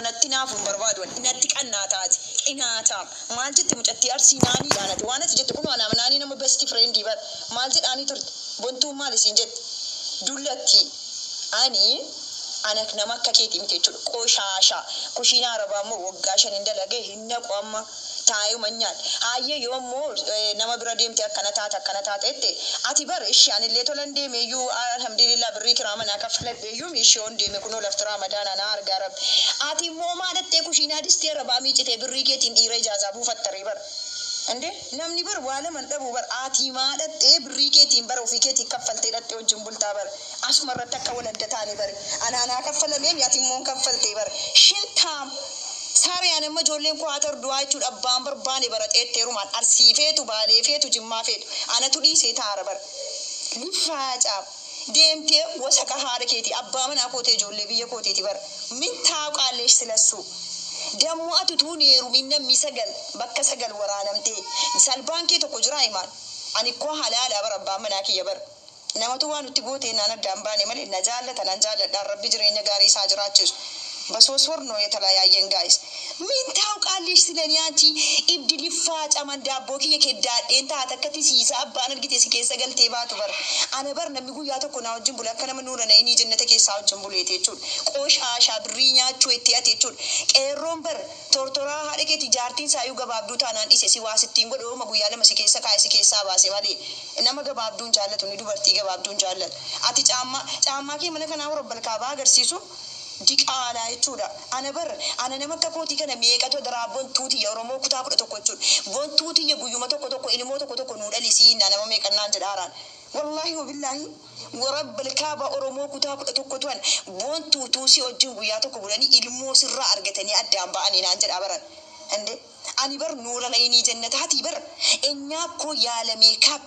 Natti naafu hin barbaadu ani. Natti qannaataati. Qinaataa. Maal jette mucattii Arsii naaniidhaan ati? Waan ati jette kun anaaf naanii nama best friend bar. Maal jedhaanii turte? Bontuun maal isiin jette? Dullattii. Ani ana nama akka keetii miti jechuudha. Qoshaasha. Kushiinaa Arabaa immoo waggaa shanin dalagee hin naqu amma. Taa'eeman nyaadha. Haayyee yoo immoo nama bira deemte akkana taata akkana taata jette ati bar ishi anillee tolan deemeeyyuu alhamdulillah birrii kiraa manaa kaffaladheeyyuu ishi yoon deeme kunoo lafti raamadaanaa na argaa rabbi. Ati immoo maa dhattee kushiinaa distee arabaa miicitee birrii keetiin dhiira ijaazaa buufattaree bar. Inde namni bar waa lama hin dhabu bar ati maa dhattee birrii keetiin bara ofii keetii kaffaltee dhattee wajjin bultaa bar asuma irratti akka wal adda taane bar anaa naa kaffalamee ati immoo hin kaffaltee bar shintaam. Saariyaan amma ijoolleen koo haa taru du'aa jechuudha abbaan barbaane bara xeetteerumaan Arsii feetu Baalee feetu Jimmaa feetu anatu dhiisee taara bara liffaacaaf deemtee wasaka haadha keetii abbaa manaa kootee ijoollee biyya kootiiti bara min taaqaalleesh silassuu dammoo ati utuu hin heerumin namni sagal bakka sagal waraanamtee salbaan kee tokko jiraa himaan ani koo halaalaa bara abbaan manaa kiyya bara namatu waa nutti gootee naan addaan baane malee na jaallata nan jaalladhaan rabbi jireenya gaarii isaa jiraachisu. በሶስት ወር ነው የተለያየን ጋይስ። ምን ታውቃለሽ ስለኔ አንቺ እብድ ልፋጫ man daabboo kiyya keddaadheen taate akkatti siisa abbaan argite si keessa galtee baatu bar ana bar namni guyyaa tokko naa wajjin bule akka nama nuura na'inii jannata keessaa wajjin buleete jechuudha. Qoshaashaa birrii nyaachuu itti ate jechuudha. Qeerroon bar tortoraa haadha keeti jaartiin saayyuu gabaabduu taanaan dhiise si waa sittiin godhe ooma guyyaa lama si keessa kaa'e si keessaa baase malee nama gabaabduun jaallatu ni dubartii gabaabduun jaallatu. Ati caammaa caammaa kee mana kanaa warra balkaabaa agarsiisu diqaalaa jechuudha. Ana bar ana nama akka kootii kana meeqatu daraa bontuu tiyya Oromoo kutaa 11 jechuudha. Bontuu tiyya guyyuma tokko tokko ilmoo tokko tokko nuu dhalisii nama meeqannaan jedhaaraan. Wallaahi wabillaahi warabbal kaaba Oromoo kutaa 11 tuan bontuu tuusii wajjin guyyaa tokko bulanii ilmoo sirraa argatanii addaan ba'anii naan jedhaa baran. Inde ani bar nuura laynii jannataatii bar እኛ እኮ ያለ ሜካፕ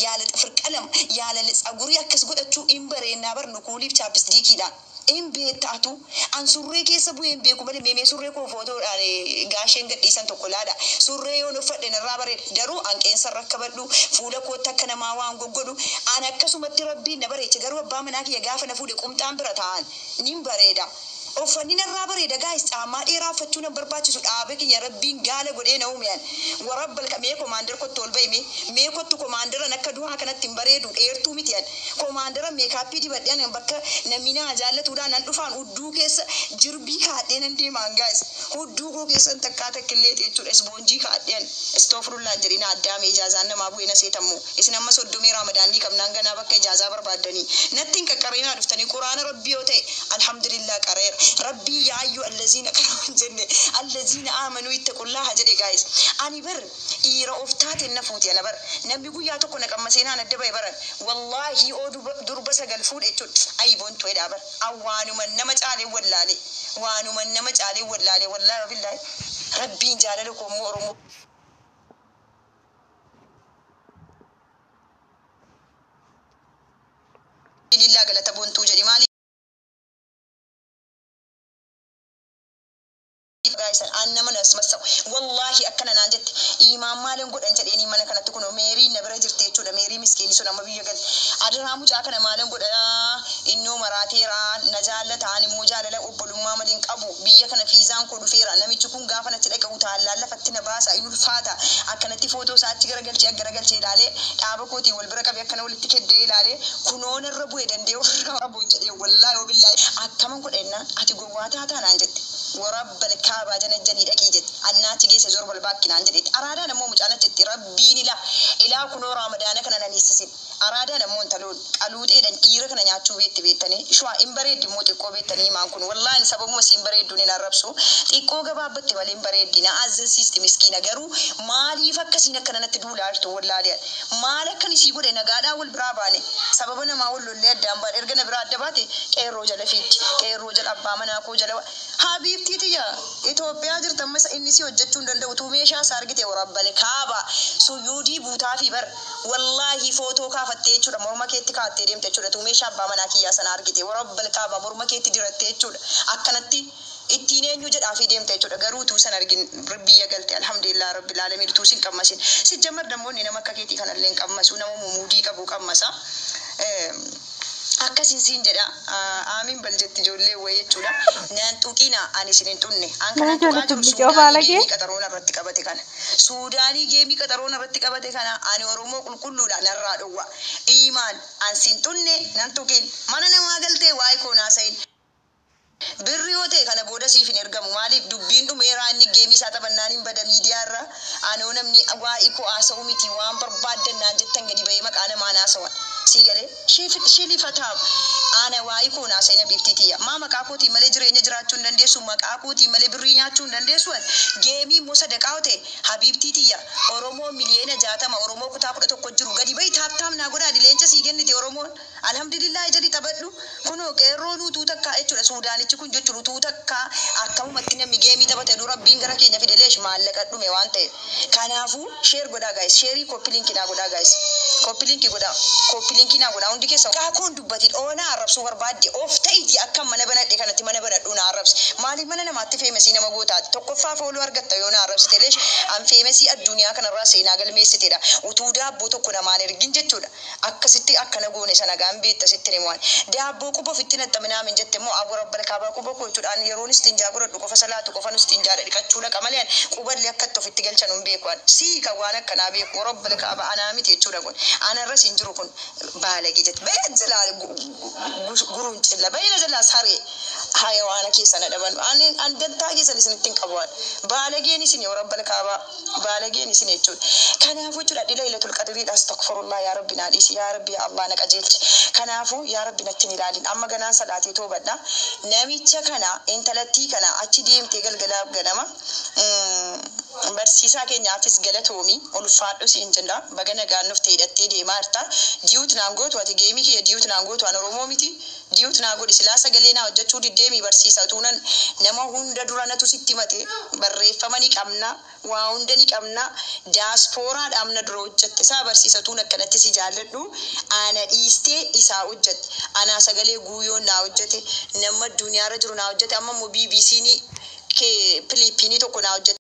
ያለ ጥፍር ቀለም ያለ ጸጉሪ akkas godhachuu hin bareennaa bar nukuuliif chaappistiikiidhaan. In beektaatu an surree keessa bu'ee hin beeku malee meemee surree koo footoodhaan gaasheen gadhiisan tokko laala. Surree yoon uffadhe narraa bareeda. Garuu an qeensa irra qabadhu fuula kootti akka namaa waan goggodhu an akkasumatti rabbiin na bareeche garuu abbaa manaa kiyya gaafa na fuudhe qumxaan bira taa'an nin bareeda. Uffanni narraa bareeda gaayis caammaa dheeraa uffachuu nan barbaachisu dhaabe kiyya rabbiin gaala godhee na uume. Warabbal mee komaandar kottu ol bahi mee kottu komaandaran akka du'aa kanatti hin bareedu dheertuu miti an. Komaandara meekaappii dibadhee an bakka namni na jaallatuudhaan nan dhufaan hudduu keessa jirbii kaadhee nan deemaan gaayis. Hudduu koo keessan takkaa takkilleeti jechuudha isboonjii kaadhee an. Istoofurullaan jedhina addaame ijaazaan namaa bu'ee na seetammu. Isin amma soddomii raamadaanii qabnaan ganaa bakka ijaazaa barbaaddanii. Natti hin qaqqareenaa dhuftanii quraana rabbii yoo ta'e alhamdulillah qareera. Rabbii yaa ayyuu allaziina qaraman jenne allaziina aamanuu ittaqullaha jedhe gaayis. Ani bar dhiira of taateen na fuute ana bar namni guyyaa tokko na qammasee naan adda ba'e baran wallaahi oo durba sagal fuudhe jechuudha. Ayi bontu jedhaa bar awwaanuman nama caalee wallaale waanuman nama caalee wallaale wallaahi wabillaahi rabbiin jaalala koo immoo Oromoo. Lillaa galata bontuu jedhi maali? Gaayisan an nama nas massa'u wallaahi akkana naan jette imaan maalin godhan jedheeni mana kanatti kun meerii na bira jirti jechuudha. Meerii miskiini sun amma biyya galte adaraa mucaa kana maalin godhaa innoo maraateera na jaallataan immoo jaalala obbolummaa malee hin qabu biyya kana fiizaan koo dhufeera namichi kun gaafa natti dhaqe utaallaan lafatti na baasa in ulfaata akkanatti footoo isaatti garagalchee garagalchee ilaalee dhaaba kootii wal bira qabee akkana walitti keddee ilaalee kunoo narra bu'e dandee ofirraa qabu jedhee wallaahi wabillaahi akkaman godhennaan ati gowwaa taataa naan jette. Warabbal kaabaa janajjanii dhaqii jette annaachi geesse zor balbaakki naan jedhetti araadaan ammoo mucaan achitti rabbiin ilaa ilaa kunoo raamadaana kana nan hiisisin araadaan ammoo intaloon qaluuxeedhan dhiira kana nyaachuu beetti beettanii shuwaa hin bareeddi immoo xiqqoo beettanii himaan kun wallaahi sababuma siin bareedduun hin arrabsu xiqqoo gabaabbatte malee hin bareeddi na azzansiisti miskiina garuu maaliif akkasiin akkana natti duulaa jirtu wallaahi maal akkan isii godhe nagaadhaan wal biraa baane sababa namaa wal lollee addaan baane erga na biraa adda baate qeerroo jala fiiddi qeerroo jala abbaa manaa koo jala habiibtii tiyya Itoophiyaa jirta amma inni si hojjechuu hin danda'u utuu meeshaa isaa argite warabbale kaaba suyuudii buutaa fi bar wallaahi footoo kaafattee jechuudha morma keetti kaattee deemte jechuudha utuu meeshaa abbaa manaa kiyyaa sana argite warabbale kaaba morma keetti dirattee jechuudha akkanatti ittiin eenyu jedhaa fi deemte jechuudha garuu utuu sana argin biyya galte alhamdulillah rabbil aalamiin utuu sin qammasin si jammar namoonni nama akka keetii kanallee hin qammasu nama mumuudii qabu qammasa. Akkasin siin jedha. Aamiin bal jetti ijoollee wayii jechuudha. Naan tuqina, ani isin hin tunne. An Nama kana tuqaa ijoollee jiru tubbicoo Suudaanii baalagee. Geemii qaxaroon irratti qabate kana. Suudaanii geemii qaxaroon irratti qabate kana, ani Oromoo qulqulluudha, narraa dhowwa. Iimaan an sin tunne, nan tuqin. Mana namaa galtee waa'ee koo naasayin. Birri yoo ta'e kana booda siif hin ergamu. Maaliif? Dubbiin dhumeeraa. Inni geemii isaa taphannaan hin bada miidiyaa irra. Anoo namni waa'ee koo haasa'u miti, waan barbaaddan naan jettan gadi bahee maqaa namaa naasawan. Sii galee shilifataaf ana waa'ee koo naasa'ina biiftii tiyya. Maa maqaa kootiin malee jireenya jiraachuu hin dandeessu? Maqaa kootiin malee birrii nyaachuu hin dandeessu? Geemii immoo sadaqaa yoo ta'e, habiibtii tiyya, Oromoo 60,000,000, Oromoo kutaa 11 jiru gadi bahi, tap tap naa godhaa. Leenca sii kennite Oromoon. Alhamdulillah jedhi taphadhu. Kunoo qeerroon utuu takkaa jechuudha, Suudaanichi kun jechuudha, utuu takkaa akkamumatti namni geemii taphate nu Rabbiin gara keenya fide. Leesh maallaqa dhume waan ta'eef. Kanaafuu share godhaa guys, share, copy link naa godhaa guys, copy link godhaa, copy link naa godhaa hundi keessa. Kaakoon dubbatiin oonaa arrabsuu barbaadde of ta'iti. Akka mana banadhe kanatti mana banadhu na arrabsi. Maaliif mana namaatti famous nama gootaati? Tokkoffaa follow argatta yoo na arrabsite. Leesh an famous addunyaa kanarraa seenaa galmeessitedha. Utuu daabboo tokko namaan ergin jechuudha. Akkasitti akkana goone sana gaan beekta sitti himuwan. Daabboo quba ofitti naxxaminaa min jette immoo awwa rabbal kaabaa quba koo jechuudhaan yeroon istinjaa godhadhu qofa, salaatu qofa nu istinjaa dhiqachuu dhaqa malee quballee akkatti ofitti galchan hin beeku. Sii kan waan akkanaa beeku rabbal kaabaa anaa miti jechuudha. Kun anarras hin jiru. Kun baalagee jette bayna jalaa guruun cilla bayna jalaa saree hayawaana keessa na dhaban. Ani an dantaa keessan isinitti hin qabu. Baalageen isin yoo rabbal kaabaa baalageen isin jechuudha. Kanaafuu jechuudha, dhila Lailatul Qadriidha. Astaghfirullah, yaa Rabbi naa dhiisi, yaa Rabbi, yaa Allah na qajeelchi. Kanaafuu yaa Rabbi natti hin ilaalin. Amma ganaan salaatee toobadha. Namicha kana, intalattii kana achi deemtee galgalaaf ganama barsiisaa keenyaafis galatoomi, ulfaadhu siin jenna. Baga nagaan nuuf hidhattee deemaa jirta. Duet naan gootu ati, geemii kiyya duet naan gootu. An Oromoo miti, duet naa godhi. Silaa sagalee naa hojjechuu diddeemii barsiisa tuunan nama hunda dura natu sitti mate. Barreeffama ni qabna, waa hunda ni qabna. Daaspooraadhaam na dura hojjette isaa barsiisa tuun akkanatti si jaalladhu ana dhiistee isaa hojjette. Anaa sagalee guuyoon naa hojjete, nama addunyaarra jiru naa hojjete. Amma immoo BBC'n kee Filiippiinii tokko naa hojjete.